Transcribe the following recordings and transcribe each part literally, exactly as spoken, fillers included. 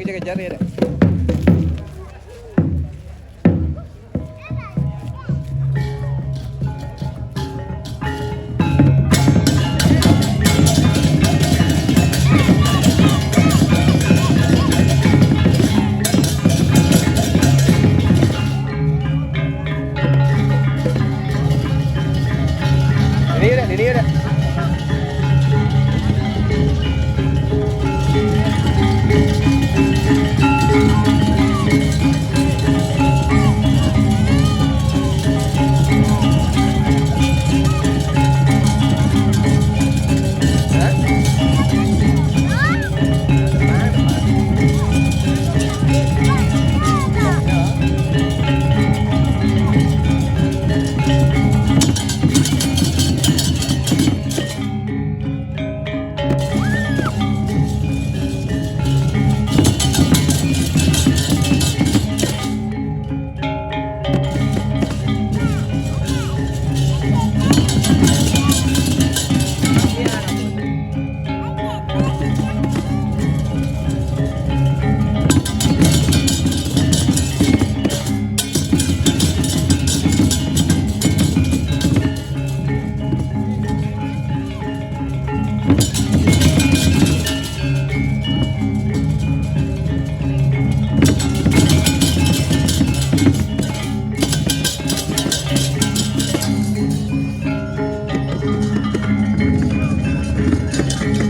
Cari, cari ada. Ini udah, ini udah.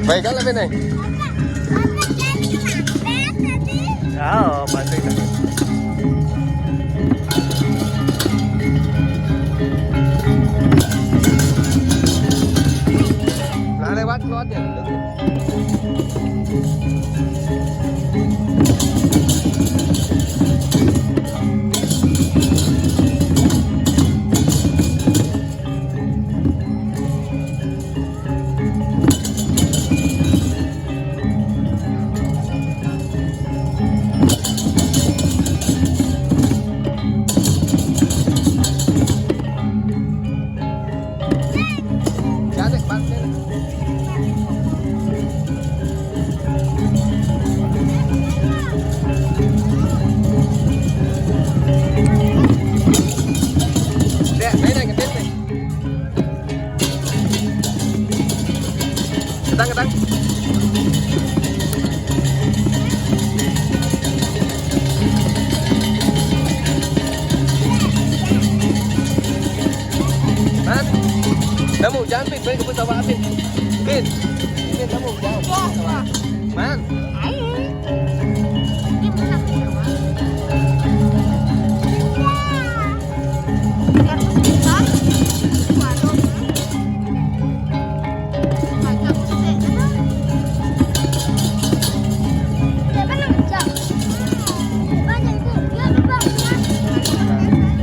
Baik, kalau ini. Oh, pasti. Nah, lewat keluar dia. Cantik, Bang. Dek, main lagi, Dek. Ketang, ketang. Man, kamu jangan, Pin, balik ke pesawat, Pin. Pin, Pin, kamu jangan. Man.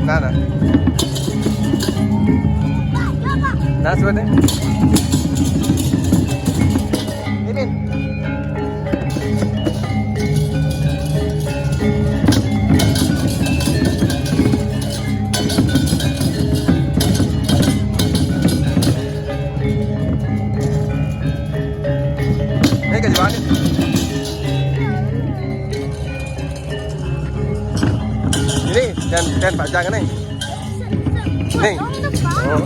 Nada. Nah, sudah. Ini. Ini ke mana? Ini dan dan Pak Jang ini. Nih. Oh.